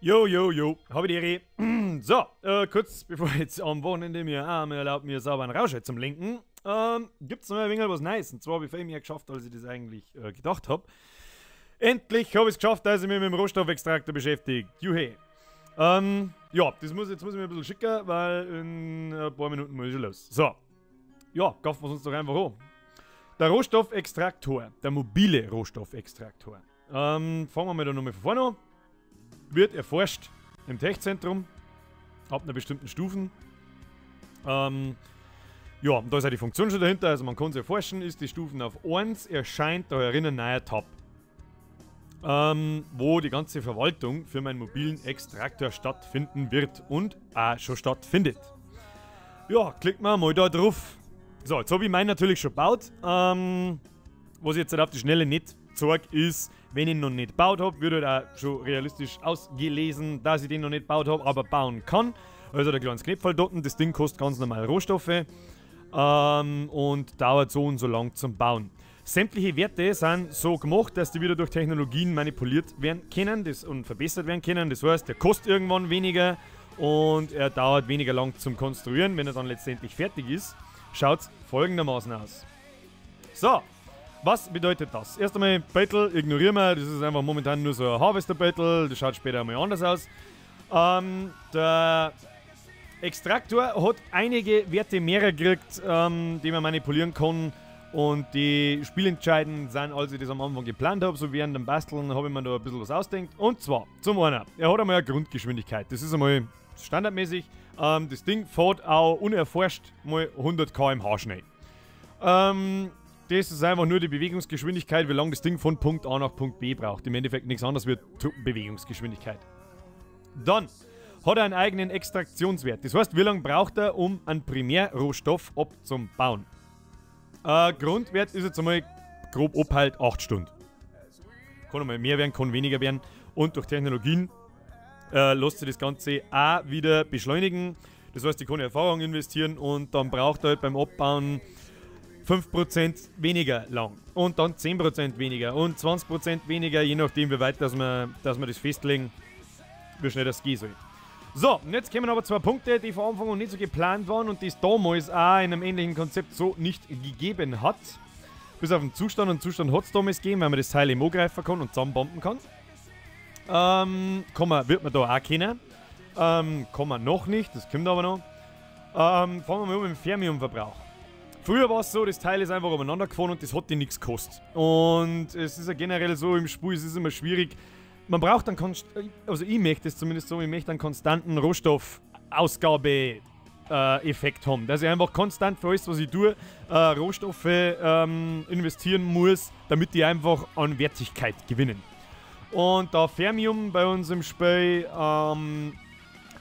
Jo, jo, jo, habe die Ehre. So, kurz bevor ich jetzt am Wochenende mir auch mal erlaubt, mir sauber einen Rausch zum Lenken, gibt's noch ein wenig was Neues. Und zwar habe ich viel mehr geschafft, als ich das eigentlich gedacht hab. Endlich habe ich's geschafft, dass ich mich mit dem Rohstoffextraktor beschäftigt. Juhe. Ja, jetzt muss ich mir ein bisschen schicken, weil in ein paar Minuten muss ich schon los. So. Ja, kaufen wir uns doch einfach an. Der Rohstoffextraktor, der mobile Rohstoffextraktor. Fangen wir mal da nochmal von vorne an. Wird erforscht im Tech-Zentrum, ab einer bestimmten Stufen. Ja, und da ist auch die Funktion schon dahinter, also man kann sie erforschen, ist die Stufen auf 1, erscheint da herinnen ein neuer Tab, wo die ganze Verwaltung für meinen mobilen Extraktor stattfinden wird und auch schon stattfindet. Ja, klicken wir mal da drauf. So, jetzt hab ich meinen natürlich schon gebaut. Was ich jetzt halt auf die Schnelle nicht zeig, ist, wenn ich ihn noch nicht gebaut hab, wird halt auch schon realistisch ausgelesen, dass ich den noch nicht gebaut hab, aber bauen kann. Also der kleine Knopf halt dort, das Ding kostet ganz normal Rohstoffe und dauert so und so lang zum Bauen. Sämtliche Werte sind so gemacht, dass die wieder durch Technologien manipuliert werden können und verbessert werden können. Das heißt, der kostet irgendwann weniger und er dauert weniger lang zum Konstruieren. Wenn er dann letztendlich fertig ist, schaut's folgendermaßen aus. So, was bedeutet das? Erst einmal Battle ignorieren wir, das ist einfach momentan nur so ein Harvester Battle, das schaut später einmal anders aus. Der Extraktor hat einige Werte mehr gekriegt, die man manipulieren kann. Und die spielentscheidend sind, als ich das am Anfang geplant hab, so während dem Basteln hab ich mir da ein bisschen was ausgedacht. Und zwar, zum einen, er hat einmal eine Grundgeschwindigkeit, das ist einmal standardmäßig. Das Ding fährt auch unerforscht mal 100 Kilometer pro Stunde schnell. Das ist einfach nur die Bewegungsgeschwindigkeit, wie lange das Ding von Punkt A nach Punkt B braucht. Im Endeffekt nichts anderes wie Bewegungsgeschwindigkeit. Dann hat er einen eigenen Extraktionswert. Das heißt, wie lange braucht er, um einen Primärrohstoff abzubauen? Grundwert ist jetzt einmal grob abhalt 8 Stunden. Kann einmal mehr werden, kann weniger werden. Und durch Technologien lässt sich das Ganze auch wieder beschleunigen. Das heißt, ich kann Erfahrung investieren und dann braucht er halt beim Abbauen 5% weniger lang. Und dann 10% weniger und 20% weniger, je nachdem wie weit dass wir das festlegen, wie schnell das gehen soll. So, und jetzt kommen aber zwei Punkte, die von Anfang an nicht so geplant waren und die es damals auch in einem ähnlichen Konzept so nicht gegeben hat. Bis auf den Zustand, und Zustand hat's damals gegeben, weil man das Teil eben angreifen kann und zusammenbomben kann. Wird man da auch kennen. Kann man noch nicht, das kommt aber noch. Fangen wir mal an mit dem Fermiumverbrauch. Früher war es so, das Teil ist einfach umeinander gefahren und das hat dir nichts gekostet. Und es ist ja generell so im Spiel, es ist immer schwierig. Man braucht dann also ich möchte es zumindest so, ich möchte einen konstanten Rohstoffausgabe-Effekt haben. Dass ich einfach konstant für alles, was ich tue, Rohstoffe investieren muss, damit die einfach an Wertigkeit gewinnen. Und da Fermium bei uns im Spiel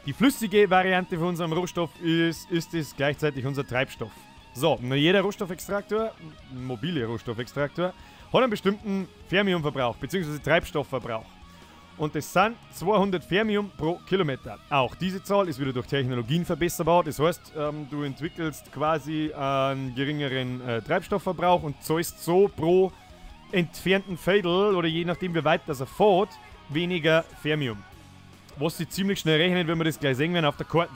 die flüssige Variante von unserem Rohstoff ist, ist es gleichzeitig unser Treibstoff. So, und jeder Rohstoffextraktor, mobile Rohstoffextraktor, hat einen bestimmten Fermiumverbrauch, beziehungsweise Treibstoffverbrauch. Und das sind 200 Fermium pro Kilometer. Auch diese Zahl ist wieder durch Technologien verbesserbar. Das heißt, du entwickelst quasi einen geringeren Treibstoffverbrauch und zahlst so pro entfernten Fädel oder je nachdem wie weit das er fährt, weniger Fermium. Was sich ziemlich schnell rechnet, wenn wir das gleich sehen werden auf der Karte.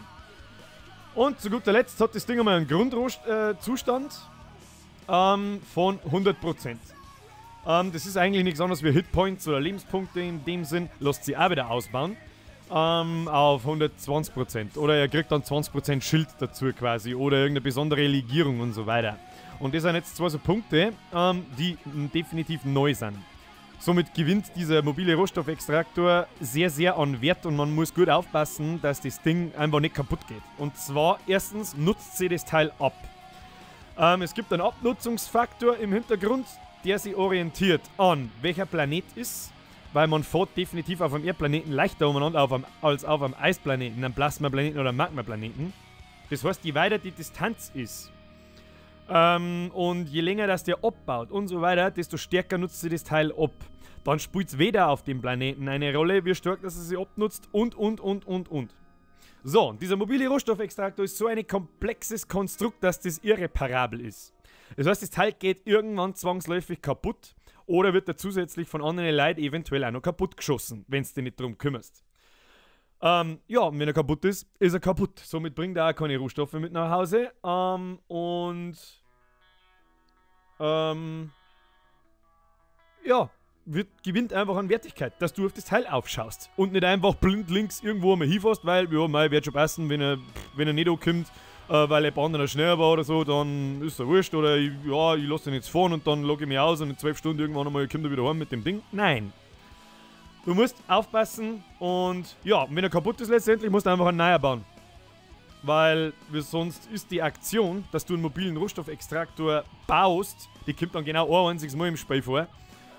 Und zu guter Letzt hat das Ding einmal einen Grundrohzustand von 100%. Das ist eigentlich nichts anderes wie Hitpoints oder Lebenspunkte in dem Sinn, lässt sich auch wieder ausbauen auf 120%. Oder er kriegt dann 20% Schild dazu quasi oder irgendeine besondere Legierung und so weiter. Und das sind jetzt zwei so Punkte, die definitiv neu sind. Somit gewinnt dieser mobile Rohstoffextraktor sehr, sehr an Wert und man muss gut aufpassen, dass das Ding einfach nicht kaputt geht. Und zwar erstens nutzt sie das Teil ab. Es gibt einen Abnutzungsfaktor im Hintergrund, der sich orientiert an welcher Planet ist, weil man fährt definitiv auf einem Erdplaneten leichter umeinander als auf einem Eisplaneten, einem Plasmaplaneten oder einem Magmaplaneten. Das heißt, je weiter die Distanz ist und je länger das der abbaut und so weiter, desto stärker nutzt sie das Teil ab. Dann spielt's weder auf dem Planeten eine Rolle, wie stark dass er sie abnutzt und, und, und, und, und. So, und dieser mobile Rohstoffextraktor ist so ein komplexes Konstrukt, dass das irreparabel ist. Das heißt, das Teil geht irgendwann zwangsläufig kaputt oder wird da zusätzlich von anderen Leuten eventuell auch noch kaputt geschossen, wenn's dich nicht drum kümmerst. Ja, und wenn er kaputt ist, ist er kaputt. Somit bringt er auch keine Rohstoffe mit nach Hause. Ja, gewinnt einfach an Wertigkeit, dass du auf das Teil aufschaust und nicht einfach blind links irgendwo einmal hinfährst, weil, ja, mei, wird schon passen, wenn er nicht ankommt, weil der Bahn dann schneller war oder so, dann ist er wurscht oder ich, ja, ich lasse den jetzt fahren und dann logge ich mich aus und in 12 Stunden irgendwann einmal kommt er wieder heim mit dem Ding. Nein. Du musst aufpassen und ja, wenn er kaputt ist letztendlich, musst du einfach einen neuer bauen. Weil sonst ist die Aktion, dass du einen mobilen Rohstoffextraktor baust, die kommt dann genau ein einziges Mal im Spiel vor.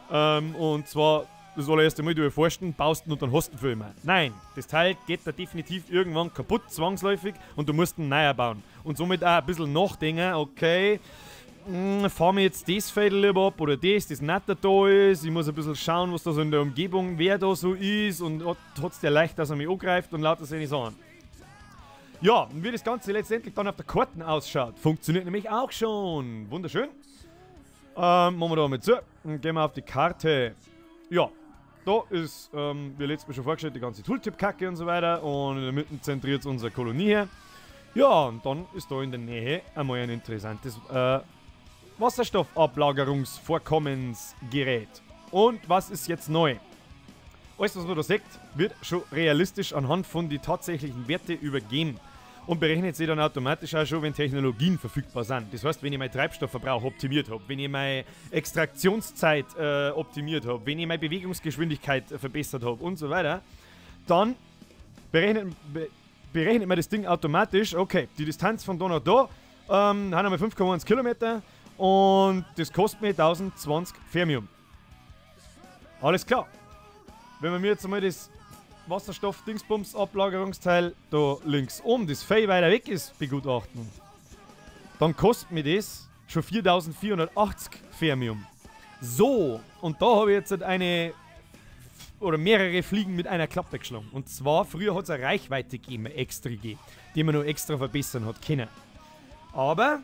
Und zwar das allererste Mal, du erforschst ihn, baust ihn und dann hast du ihn für immer. Nein, das Teil geht da definitiv irgendwann kaputt, zwangsläufig, und du musst einen neuer bauen. Und somit auch ein bisschen nachdenken, okay, fahren wir jetzt das Feld lieber ab oder das, das nicht da ist. Ich muss ein bisschen schauen, was da so in der Umgebung, wer da so ist, und hat es der leicht, dass er mich angreift und lauter solche Sachen. Ja, und wie das Ganze letztendlich dann auf der Karte ausschaut, funktioniert nämlich auch schon. Wunderschön. Machen wir da mal zu und gehen wir auf die Karte. Ja, da ist, wie letztes Mal schon vorgestellt, die ganze Tooltip-Kacke und so weiter. Und in der Mitte zentriert unsere Kolonie her. Ja, und dann ist da in der Nähe einmal ein interessantes Wasserstoffablagerungsvorkommensgerät. Und was ist jetzt neu? Alles, was man da sieht, wird schon realistisch anhand von den tatsächlichen Werten übergeben. Und berechnet sich dann automatisch auch schon, wenn Technologien verfügbar sind. Das heißt, wenn ich meinen Treibstoffverbrauch optimiert habe, wenn ich meine Extraktionszeit optimiert habe, wenn ich meine Bewegungsgeschwindigkeit verbessert habe und so weiter, dann berechnet man das Ding automatisch, okay, die Distanz von da nach da haben wir 5,1 Kilometer und das kostet mir 1020 Fermium. Alles klar. Wenn wir mir jetzt einmal das Wasserstoff-Dingsbums-Ablagerungsteil da links oben, das viel weiter weg ist, begutachten, dann kostet mir das schon 4480 Fermium. So, und da habe ich jetzt eine oder mehrere Fliegen mit einer Klappe geschlagen. Und zwar, früher hat es eine Reichweite gegeben, eine extra gegeben, die man noch extra verbessern hat können. Aber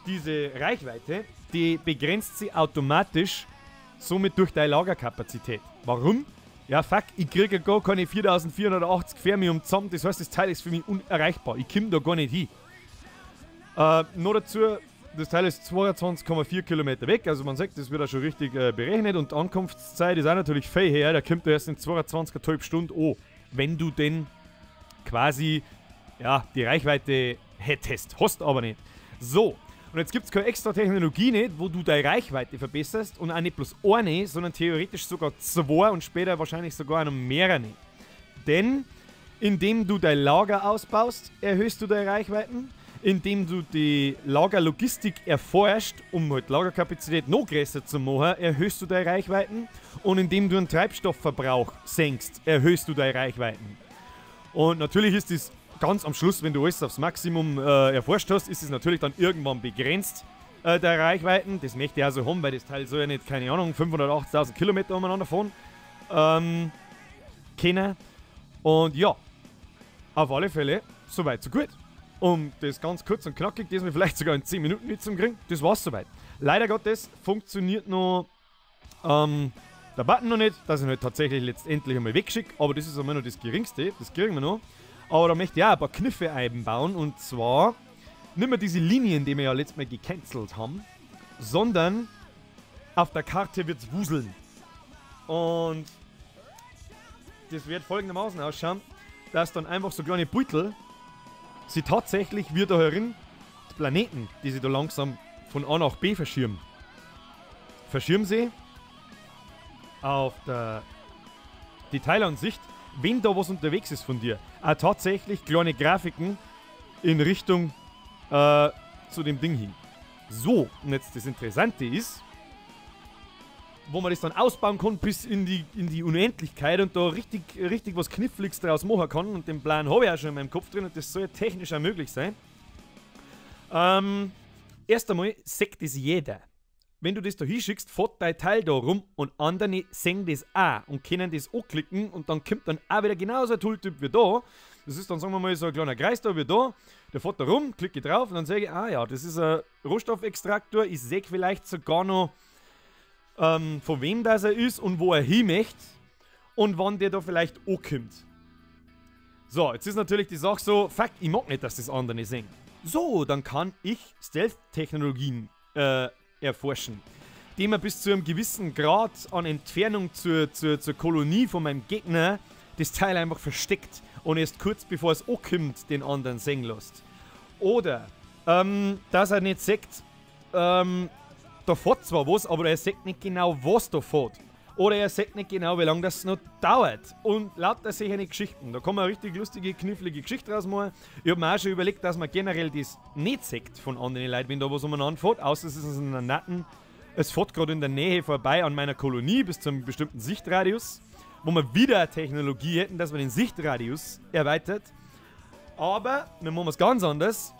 diese Reichweite, die begrenzt sie automatisch somit durch deine Lagerkapazität. Warum? Ja, fuck, ich kriege gar keine 4480 Fermium zusammen, das heißt, das Teil ist für mich unerreichbar. Ich komme da gar nicht hin. Noch dazu, das Teil ist 22,4 Kilometer weg, also man sagt, das wird auch schon richtig berechnet, und die Ankunftszeit ist auch natürlich viel her, da kommt er erst in 22,5 Stunden an, wenn du denn quasi, ja, die Reichweite hättest, hast aber nicht. So, und jetzt gibt es keine extra Technologie nicht, wo du deine Reichweite verbesserst, und auch nicht bloß eine, sondern theoretisch sogar zwei und später wahrscheinlich sogar noch mehrere. Denn indem du dein Lager ausbaust, erhöhst du deine Reichweiten. Indem du die Lagerlogistik erforscht, um halt Lagerkapazität noch größer zu machen, erhöhst du deine Reichweiten. Und indem du einen Treibstoffverbrauch senkst, erhöhst du deine Reichweiten. Und natürlich ist das ganz am Schluss, wenn du alles aufs Maximum erforscht hast, ist es natürlich dann irgendwann begrenzt, der Reichweiten. Das möchte ich auch so haben, weil das Teil soll ja nicht, keine Ahnung, 580.000 Kilometer umeinander fahren. Können. Und ja, auf alle Fälle, soweit, so gut. Um das ganz kurz und knackig, das wir vielleicht sogar in 10 Minuten mit zum kriegen, das war's soweit. Leider Gottes funktioniert noch der Button noch nicht, dass ich ihn halt tatsächlich letztendlich einmal wegschicke, aber das ist einmal noch das Geringste, das kriegen wir noch. Aber da möchte ich auch ein paar Kniffe einbauen, und zwar nicht mehr diese Linien, die wir ja letztes Mal gecancelt haben, sondern auf der Karte wird's wuseln. Und das wird folgendermaßen ausschauen, dass dann einfach so kleine Beutel sie tatsächlich wie da herin die Planeten, die sie da langsam von A nach B verschirmen. Verschirmen sie auf der Detailansicht, wenn da was unterwegs ist von dir, auch tatsächlich kleine Grafiken in Richtung zu dem Ding hin. So, und jetzt das Interessante ist, wo man das dann ausbauen kann bis in die Unendlichkeit und da richtig, richtig was Kniffliges draus machen kann, und den Plan habe ich auch schon in meinem Kopf drin und das soll ja technisch auch möglich sein. Erst einmal sagt das jeder. Wenn du das da hinschickst, fährt dein Teil da rum und andere sehen das auch und können das anklicken, und dann kommt dann auch wieder genauso ein Tooltip wie da. Das ist dann, sagen wir mal, so ein kleiner Kreis da wie da. Der fährt da rum, klicke drauf und dann sage ich, ah ja, das ist ein Rohstoffextraktor. Ich sehe vielleicht sogar noch, von wem das er ist und wo er hin möchte und wann der da vielleicht ankommt. So, jetzt ist natürlich die Sache so, fuck, ich mag nicht, dass das andere sehen. So, dann kann ich Stealth-Technologien erforschen, die man bis zu einem gewissen Grad an Entfernung zur Kolonie von meinem Gegner das Teil einfach versteckt und erst kurz bevor es ankommt, den anderen sehen lässt. Oder, dass er nicht sieht, da fährt zwar was, aber er sieht nicht genau, was da fährt. Oder er sieht nicht genau, wie lange das noch dauert. Und lauter solche Geschichten. Da kann man eine richtig lustige, knifflige Geschichte rausmachen. Ich hab mir auch schon überlegt, dass man generell das nicht sieht von anderen Leuten, wenn da was umeinander fährt, außer es ist in einer Natten. Es fährt gerade in der Nähe vorbei an meiner Kolonie bis zu einem bestimmten Sichtradius, wo wir wieder eine Technologie hätten, dass man den Sichtradius erweitert. Aber wir machen es ganz anders.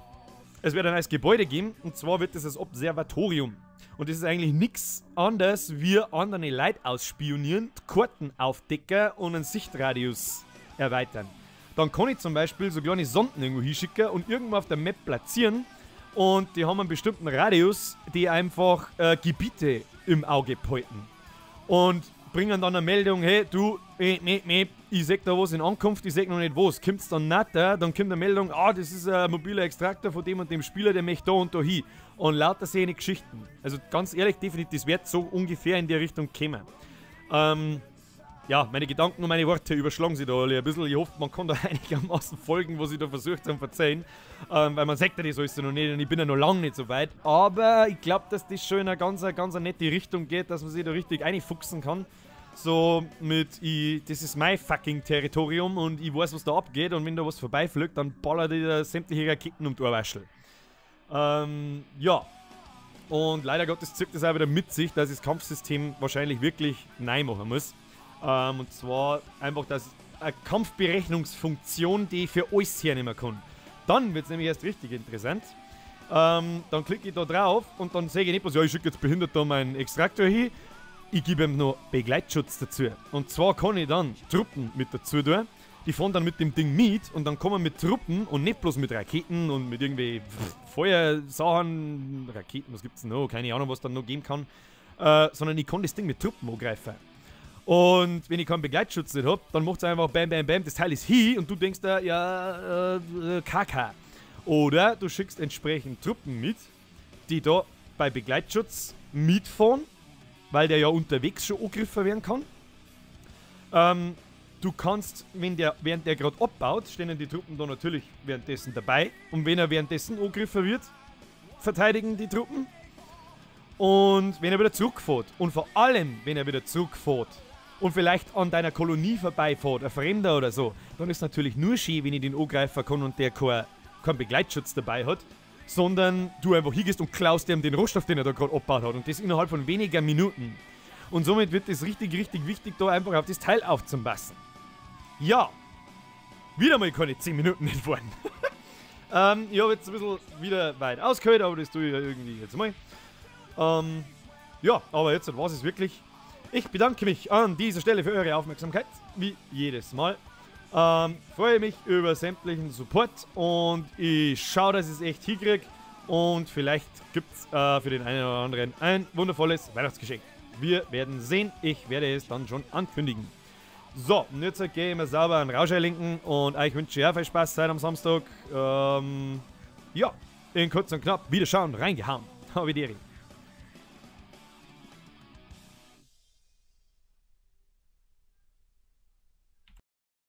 Es wird ein neues Gebäude geben, und zwar wird es das Observatorium. Und das ist eigentlich nichts anderes, wie andere Leute ausspionieren, Karten aufdecken und einen Sichtradius erweitern. Dann kann ich zum Beispiel so kleine Sonden irgendwo hinschicken und irgendwo auf der Map platzieren. Und die haben einen bestimmten Radius, die einfach Gebiete im Auge behalten. Und bringen dann eine Meldung, hey, du, ich seh da was in Ankunft, ich seh noch nicht was. Kommt's dann nicht, dann kommt eine Meldung, ah, das ist ein mobiler Extraktor von dem und dem Spieler, der möchte da und da hin. Und lauter solche Geschichten. Also ganz ehrlich, definitiv, das wird so ungefähr in die Richtung kommen. Ja, meine Gedanken und meine Worte überschlagen sich da alle ein bisschen. Ich hoffe, man kann da einigermaßen folgen, was ich da versucht habe zu verzeihen. Weil man sagt ja, das alles noch nicht und ich bin ja noch lange nicht so weit. Aber ich glaube, dass das schon in eine ganz, ganz nette Richtung geht, dass man sich da richtig reinfuchsen kann. So mit, das ist mein fucking Territorium und ich weiß, was da abgeht, und wenn da was vorbeifliegt, dann ballert ich da sämtliche Raketen um die Ohrwaschel. Ja. Und leider Gottes zirkt das auch wieder mit sich, dass ich das Kampfsystem wahrscheinlich wirklich neu machen muss. Und zwar einfach, dass eine Kampfberechnungsfunktion, die ich für alles hernehmen kann. Dann wird es nämlich erst richtig interessant. Dann klicke ich da drauf und dann sehe ich nicht bloß, ja, ich schicke jetzt behindert da meinen Extraktor hin. Ich gebe ihm noch Begleitschutz dazu. Und zwar kann ich dann Truppen mit dazu tun. Die fahren dann mit dem Ding mit und dann kommen mit Truppen und nicht bloß mit Raketen und mit irgendwie Feuersachen, Raketen, was gibt's denn noch? Keine Ahnung, was dann noch geben kann. Sondern ich kann das Ding mit Truppen angreifen. Und wenn ich keinen Begleitschutz nicht hab, dann macht's einfach bam, bam, bam, das Teil ist hin und du denkst da, ja, KK. Oder du schickst entsprechend Truppen mit, die da bei Begleitschutz mitfahren, weil der ja unterwegs schon angegriffen werden kann. Du kannst, wenn der, während der gerade abbaut, stehen die Truppen da natürlich währenddessen dabei. Und wenn er währenddessen angegriffen wird, verteidigen die Truppen. Und wenn er wieder zurückfährt, und vor allem, wenn er wieder zurückfährt und vielleicht an deiner Kolonie vorbeifährt, ein Fremder oder so, dann ist natürlich nur schön, wenn ich den angreifen kann und der keinen Begleitschutz dabei hat, sondern du einfach hingehst und klaust ihm den Rohstoff, den er da gerade abgebaut hat, und das innerhalb von weniger Minuten. Und somit wird es richtig, richtig wichtig, da einfach auf das Teil aufzupassen. Ja, wieder mal keine 10 Minuten entfahren. Ich habe jetzt ein bisschen wieder weit ausgehört, aber das tue ich ja irgendwie jetzt mal. Ja, aber jetzt war es wirklich. Ich bedanke mich an dieser Stelle für eure Aufmerksamkeit, wie jedes Mal. Freue mich über sämtlichen Support und ich schaue, dass ich es echt hinkriege. Und vielleicht gibt es für den einen oder anderen ein wundervolles Weihnachtsgeschenk. Wir werden sehen, ich werde es dann schon ankündigen. So, und jetzt gehe ich mir sauber einen Rauscheilinken und euch wünsche ich auch viel Spaß heute am Samstag. Ja, in kurz und knapp, wieder schauen, reingehauen. Habe die Ehre.